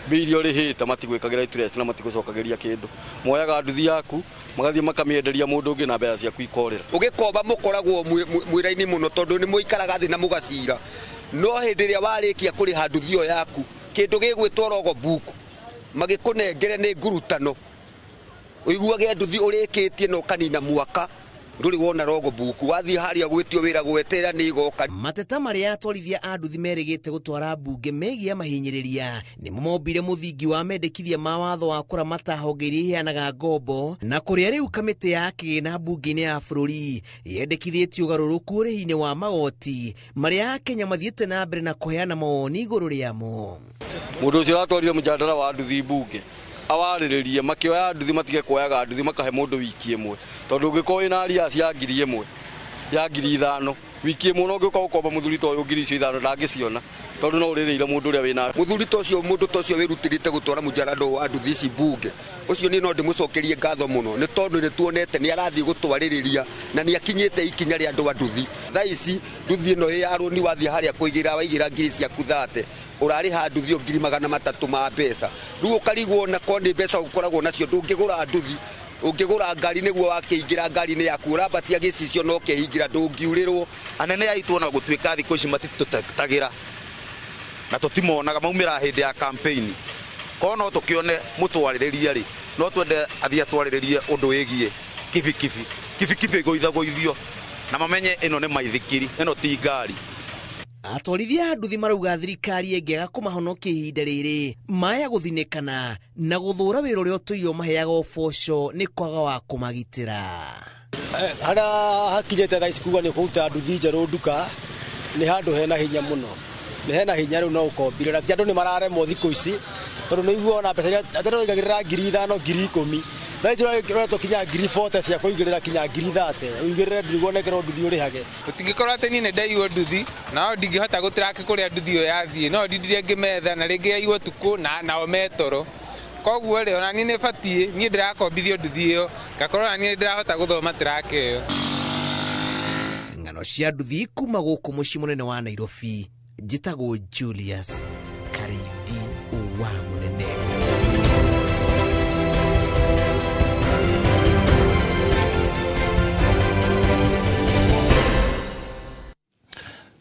mbia iria ũrĩhĩte matigwĩkagĩra interest na matigũcokagĩria kĩndũ. Moyaga nduthi yaku magathiĩ makamĩenderia mũndũ ũngĩ na mbeca ciaku ikorĩra. Ũgĩkomba mũkoragwo mwĩra-inĩ mũno tondũ nĩ mũikaraga thĩ na mũgacira, no hĩndĩ ĩrĩa warĩkia kũrĩha nduthi ĩyo yaku kĩndũ gĩgwĩtwo logbook magĩkũnengere nĩ ngurutano, ũiguage nduthi ũrĩkĩtie na ũkanina mwaka ndũrĩ wona logbook, wathiĩ harĩa gwĩtio wĩra gwetera nĩ igoka. Mateta marĩa atwarithia a nduthi merĩgĩte gũtwara mbunge megiĩ mahinyĩrĩria nĩmo mombire mũthingi wa mendekithia ma watho wa kũramata honge iria iheanaga ngombo, na kũrĩa rĩu kamĩtĩ ya kĩgĩna mbunge-inĩ ya bũrũri yendekithĩtie ũgarũrũku ũrĩhi-inĩ wa magoti marĩa Akenya mathiĩte na mbere na kũheana mawoni igũrũ rĩamo. Mũndũ ũcio ũratwarire mũjadara wa nduthi mbunge awarĩrĩrie makĩoya nduthi matige kuoyaga nduthi makahe mũndũ wiki ĩmwe, tondũ ũngĩkorwo wĩna arias ya 1000 ya 5000 wiki ĩmwe no ũngĩũka gũkomba mũthuri ta ũyũ 5,000 ndangĩciona tondũ no ũrĩrĩire mũndũ ũrĩa wĩna mũthuri ta ũcio. Mũndũ ta ũcio wĩrutĩrĩte gũtwara mũjarada wa nduthi ici mbunge ũcio niĩ no ndĩmũcokerie ngatho mũno nĩ tondũ nĩ tuonete nĩ arathiĩ gũtwarĩrĩria na nĩ akinyĩte ikinya rĩa andũ a nduthi. Thaa ici nduthi ĩno ĩ ya rũni wathiĩ harĩa kũigĩra waigĩra ngiri ciaku 30 ũrarĩha nduthi ĩyo 300,000 ma mbeca, rĩu ũkarigwo na korwo nĩ mbeca ũkoragwo nacio ndũngĩgũra nduthi, ũngĩgũra ngari nĩguo wakĩingĩra ngari-inĩ yaku ũrambatia gĩcicio no ũkehingĩra ndũngiurĩrwo. Anene aitũ ona gũtuĩka thikũ ici matitũtetagĩra na tũtimonaga maumĩra hĩndĩ ya campaign, korwo no tũkĩone mũtwarĩrĩria rĩ, no twende athiĩ atwarĩrĩrie ũndũ wĩgiĩ kibikibi. Kibikibi ĩgũithagũithio na mamenye ĩno nĩ maithikiri, ĩno ti ngari. Atwarithia a nduthi marauga thirikari ĩngĩaga kũmahonokia ihinda rĩrĩ maya gũthinĩkana na gũthũra wĩra ũrĩa ũtũire ũmaheaga ũboco nĩ kwaga wa kũmagitĩra. Harĩa hakinyĩte thaa ici kuga nĩ kũruta nduthi njerũ nduka nĩ handũ hena hinya mũno, nĩ hena hinya rĩu no ũkombire, na andũ nĩ mararemwo thikũ ici tondũ nĩ ũiguaga ona mbeca iria atĩ ũigagĩrĩra 5,000 10,000 thaa ici ũretwo kinya 40,000 cia kũigĩrĩra kinya 30,000 ũigĩrĩre nduthi wonekere nduthi ũrĩhage. Tũtingĩkorwo atĩ niĩ nĩ ndaiywo nduthi nao ndingĩhota gũtrack kũrĩa nduthi ĩyo yathiĩ, no ndindire ngĩmetha na rĩngĩ yaiywo ũtukũ na nao metoro, koguo rĩ ona niĩ nĩ batiĩ niĩ ndĩrakombithio nduthi ĩyo ngakorwo ona niĩ ndĩrahota gũthoma track ĩyo. Ng'ano cia nduthi kuma gũkũ mũciĩ mũnene wa Nairobi, Njĩtagwo Julius Kariithi wa Mũnene.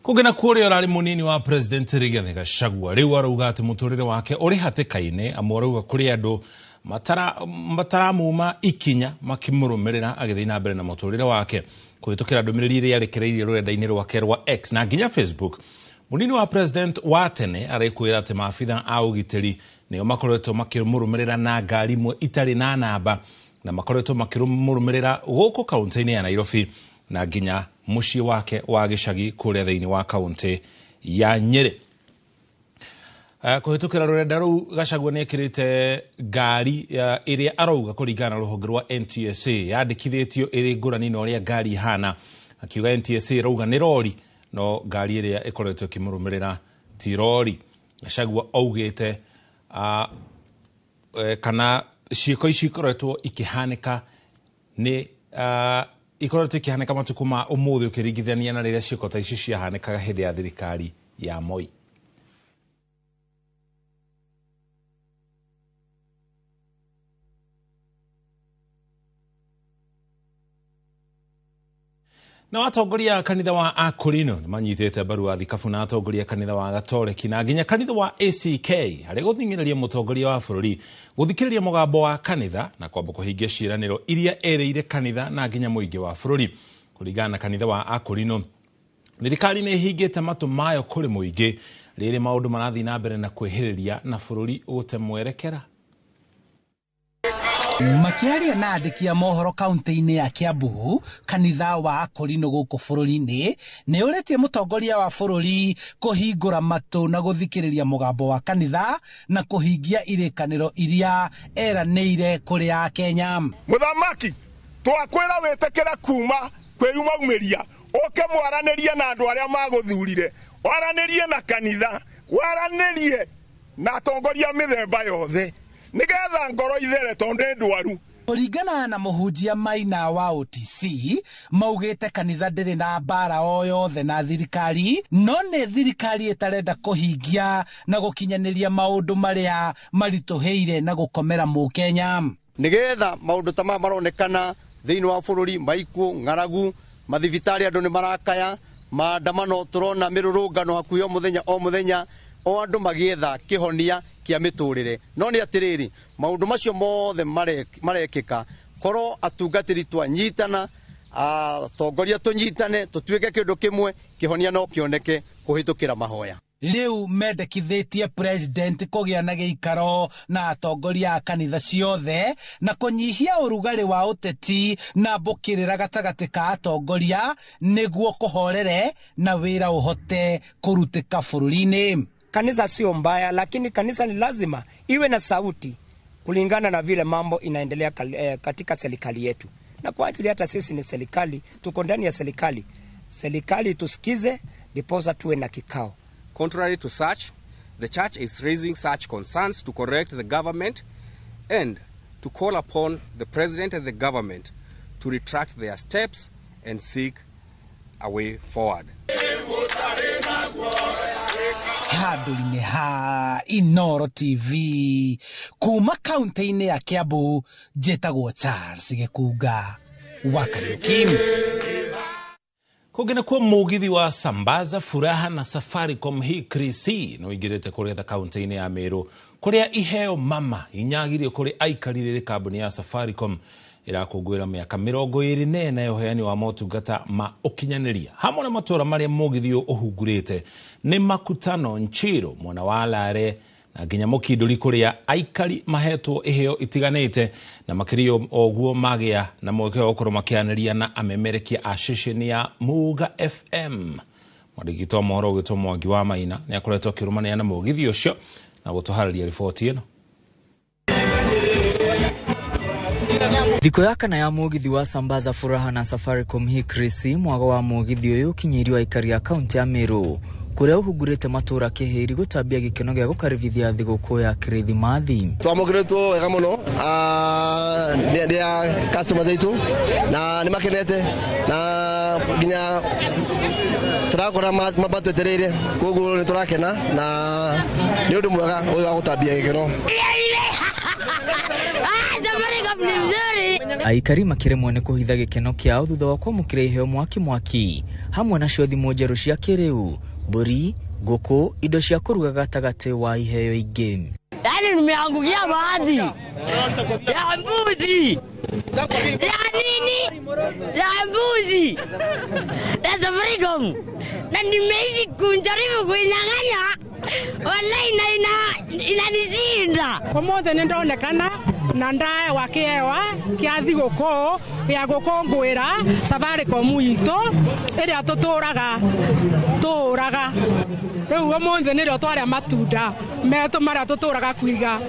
Kũngĩ na kũrĩa ũrarĩ mũnini wa President Rigathi Gachagua rĩu arauga atĩ mũtũrĩre wake ũrĩ hatĩka-inĩ, amu arauga kũrĩ andũ mataramuma ikinya makĩmũrũmĩrĩra agĩthiĩ na mbere na mũtũrĩre wake kũhĩtũkĩra ndũmĩrĩri ĩrĩa arekereirie rũrenda-inĩ rwake rwa X na nginya Facebook. Mũnini wa President wa tene arekwĩra atĩ maabitha a ũgitĩri nĩo makoretwo makĩmũrũmĩrĩra na ngari imwe itarĩ na namba na makoretwo makĩmũrũmĩrĩra gũkũ kaũntĩ-inĩ ya Nairobi na nginya mũciĩ wake wa gĩcagi kũrĩa thĩinĩ wa kaũntĩ ya Nyĩrĩ. Kũhĩtũkĩra rũrenda rũu Gachagua nĩ ekĩrĩte ngari ĩrĩa arauga kũringana na rũhonge rwa NTSA yandĩkithĩtio ĩrĩ ngũrani na ũrĩa ngari ihana, akiuga NTSA ĩrauga nĩ rori no ngari ĩrĩa ĩkoretwo ĩkĩmũrũmĩrĩra ti rori. Gachagua augĩte kana ciĩko ici ikoretwo ikĩhanĩka nĩ ikoretwo ikĩhanĩka matukũ ma ũmũthĩ ũkĩringithania na rĩrĩa ciĩko ta ici ciahanĩkaga hĩndĩ ya thirikari ya Moi. Na atongoria a kanitha wa Akorino nĩ manyitĩte mbaru athikabu na atongoria a kanitha wa Gatoreki na nginya kanitha wa ACK harĩ gũthing'ĩrĩria mũtongoria wa bũrũri gũthikĩrĩria mũgambo wa kanitha na kwamba kũhingia ciĩranĩro iria erĩire kanitha na nginya mũingĩ wa bũrũri. Kũringana na kanitha wa Akorino, thirikari nĩ ĩhingĩte matũ mayo kũrĩ mũingĩ rĩrĩ maũndũ marathiĩ na mbere na kwĩhĩrĩria na bũrũri ũgũte mwerekera. Makiaria na andĩki a mohoro kaunti-inĩ ya Kiambu, kanitha wa Akorino gũkũ bũrũri-inĩ nĩ ũrĩtie mũtongoria wa bũrũri kũhingũra matũ na gũthikĩrĩria mũgambo wa kanitha na kũhingia irĩkanĩro iria eranĩire kũrĩ Akenya. Mũthamaki, twakwĩra wĩtĩkĩre kuma kwĩyumaumiria ũke mwaranĩrie na andũ arĩa magũthurire, waranĩrie na kanitha, waranĩrie na atongoria mĩthemba yothe nigetha ngoro ithere tondu ndwaru. Kũringana na mũhunjia Maina wa OTC, maugĩte kanitha ndĩrĩ na mbara o yothe na thirikari, no nĩ thirikari ĩtarenda kũhingia na gũkinyanĩria maũndũ marĩa maritũhĩire na gũkomera mũkenya. Nigetha maũndũ ta maya maronekana thĩinĩ wa bũrũri, maikuũ, ng'aragu, mathibitarĩ andũ nĩ marakaya, maandamano tũrona mĩrũrũngano hakuhĩ o mũthenya o mũthenya, o andũ magĩetha kĩhonia kĩa mĩtũrĩre. No nĩ atĩrĩrĩ, maũndũ macio mothe marekĩka korwo atungatĩri twanyitana, atongoria tũnyitane, tũtuĩke kĩndũ kĩmwe, kĩhonia no kĩoneke kũhĩtũkĩra mahoya. Rĩu mendekithĩtie president kũgĩa na gĩikaro na atongoria a kanitha ciothe na kũnyihia ũrugarĩ wa ũteti na mbũkĩrĩra gatagatĩ ka atongoria nĩguo kũhorere na wĩra ũhote kũrutĩka bũrũri-inĩ. Kanisa sio mbaya, lakini kanisa ni lazima iwe na sauti kulingana na vile mambo inaendelea katika serikali yetu. Na kwa ajili hata sisi ni serikali, tuko ndani ya serikali. Serikali tusikize, ndiposa tuwe na kikao. Contrary to such, the church is raising such concerns to correct the government and to call upon the president and the government to retract their steps and seek a way forward. Handũ-inĩ ha Inooro TV kuma kaunti-inĩ ya Kiambu, njĩtagwo Charles Gĩkunga wa Kariuki. Kũngĩ nakuo mũgithi wa Sambaza Furaha na Safaricom hii Krisi no igirite kũrĩa kaunti-inĩ ya Meru kũrĩa iheo mama inyagirio kũrĩ aikari rĩrĩ kambuni ya Safaricom ĩrakũngũĩra mĩaka 24 ya ũheani wa motungata ma ũkinyanĩria hamwe na matũra marĩa mũgithi ũyũ ũhungurĩte nĩ Makutano, Nchiro, mwena wa Lare na nginya Mũkindũri kũrĩa aikari mahetwo iheo itiganĩte na makĩria oguo magĩa na mweke wa gũkorwo makĩaranĩria na amemerekia a ceceni ya Muga FM. Mwandĩki wa mohoro ũgĩtwo Mwangi wa Maina nĩ akoretwo akĩrũmanĩra na mũgithi ũcio na gũtũharĩria riboti ĩno. Thikũ ya kana ya mũgithi wa Sambaza Furaha na Safaricom hii Krisi mwago wa mũgithi ũyũ ũkinyĩirio aikari a kaunti ya Meru kũrĩa ũhungurĩte matũra kĩhĩri gũtambia gĩkeno gĩa gũkaribithia thigũkũ ya Kĩrĩthimathi. Twamũkĩrĩtwo wega mũno nĩ a customers aitũ na nĩ makenete na nginya Turakora matwetereire koguo ni turakena na ni undu mwega uyu wa gutambia gikeno. Aikari makĩremwo nĩ kũhitha gĩkeno kĩao thutha wa kwamũkĩra iheo mwaki mwaki hamwe nacio thimũ njerũ cia kĩrĩu, mbũri, ngũkũ, indo cia kũruga gatagatĩ wa iheo ingĩ. Yaani nimeangukia bahati ya mbuzi ya nini ya mbuzi ya Safaricom, na nimeishi kunjaribu kuinyang'anya, wallahi inanishinda. Ũmũthĩ nĩ ndonekana na ndaewa kĩewa kĩa thigũkũ gĩa gũkũngũĩra Safaricom itũ ĩrĩa tũtũraga tũraga rĩu ũmũthĩ nĩrĩo twarĩa matunda metũ marĩa tũtũraga kũiga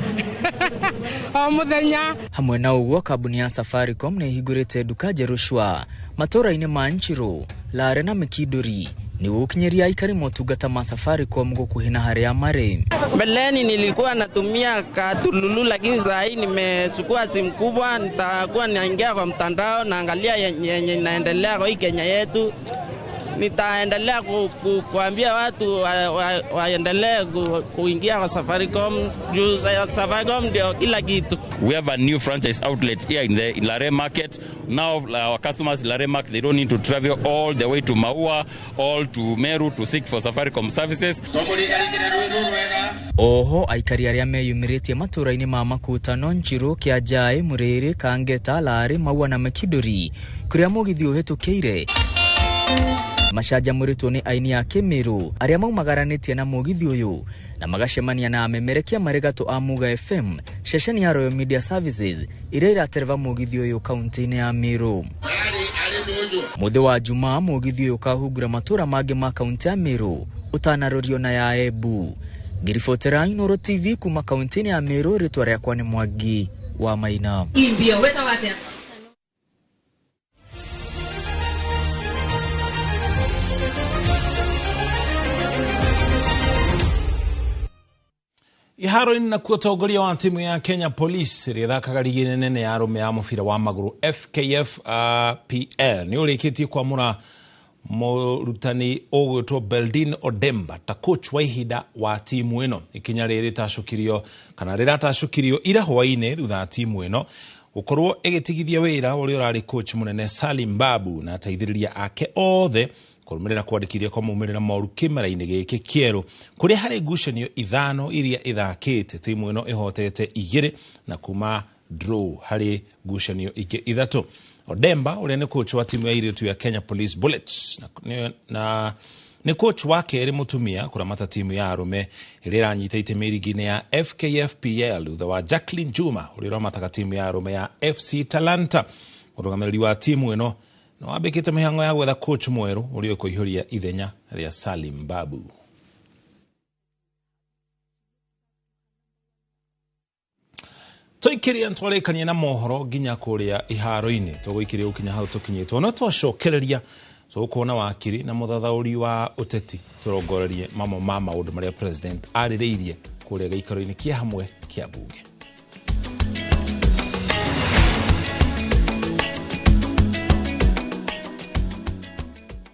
o mũthenya. Hamwe na ũguo, kambuni ya Safaricom nĩ ĩhingũrĩte nduka njerũ cwa matũra-inĩ ma Nchiru, Lare na Mikinduri nĩguo gũkinyĩria aikari motungata ma Safaricom gũkuhĩ na harĩa marĩ. Mbeleni nilikuwa natumia katululu, lakini saa hii nimechukua simu kubwa, nitakuwa naingia kwa mtandao naangalia yenye inaendelea kwa hii Kenya yetu. Nitaendelea kuambia watu waendelee kuingia kwa Safaricom, juu Safaricom ndio kila kitu. We have a new franchise outlet here in the Lare market. Now our customers in Lare market, they don't need to travel all the way to Maua, all to Meru to seek for Safaricom services. Oho aikari arĩa meyumĩrĩtie matũra-inĩ ma Makutano, Nchiru, Kĩanjaĩ, Mũrĩrĩ, Kangeta, Lare, Maua na Mikinduri kũrĩa mũgithi ũhĩtũkĩire macanjamũrĩtwo nĩ aini a Kĩmĩrũ arĩa maumagaranĩtie na mũgithi ũyũ na magacemania na amemerekia marĩ gatũ a Muga FM, ceceni ya Royal Media Services ĩrĩa ĩratereba mũgithi ũyũ kaunti-inĩ ya Meru. Mũthĩ wa Jumaa mũgithi ũyũ ũkahungura matũra mangĩ ma kaunti ya Meru ũtanarorio na ya Embu. Ngĩribotera Inooro TV kuma kaunti-inĩ ya Meru, rĩtwa rĩakwa nĩ Mwangi wa Maina. Iharo-inĩ nakuo ũtongoria wa timu ya Kenya Police ĩrĩa ĩthakaga rigi nene ya arũme ya mũbira wa magũrũ FKF PL nĩ ũrĩkĩtie kwamũra mũrutani ũgwĩtwo Beldin Odemba ta coach wa ihinda wa timu ĩno. Ikinya rĩrĩ rĩtacũkirio kana rĩratacũkirio ira hwaĩ-inĩ thutha wa timu ĩno gũkorwo ĩgĩtigithia wĩra ũrĩa ũrarĩ coach mũnene Salim Babu na ateithĩrĩria ake othe kũrũmĩrĩra kwandĩkithia kwa maumĩrĩra moru kĩmera-inĩ gĩkĩ kĩerũ kũrĩa harĩ ngucanio 5 iria ĩthakĩte timu ĩno ĩhotete 2 na kuma draw harĩ ngucanio ingĩ 3. Odemba ũrĩa nĩ coach wa timu ya airĩtu ya Kenya Police Bullets na nĩ coach wa kerĩ mũtumia kũramata timu ya arũme ĩrĩa ĩranyita itemi rigi-inĩ ya FKFPL thutha wa Jacqueline Juma ũrĩa ũramataga timu ya arũme ya FC Talanta. Mũrũgamĩrĩri wa timu ĩno no wambĩkĩte mĩhang'o ya gwetha coach mwerũ ũrĩa ũkũihũria ithenya rĩa Salim Babu. Tũikĩrie twarĩkania na mohoro nginya kũrĩa iharo-inĩ tũgũikĩria gũkinya hau tũkinyĩtwo no twacokereria tũgũkuona wakiri na mũthathaũri wa ũteti tũrongorerie mamwe ma maũndũ marĩa president arĩrĩirie kũrĩa gĩikaro-inĩ kĩa hamwe kĩa bunge.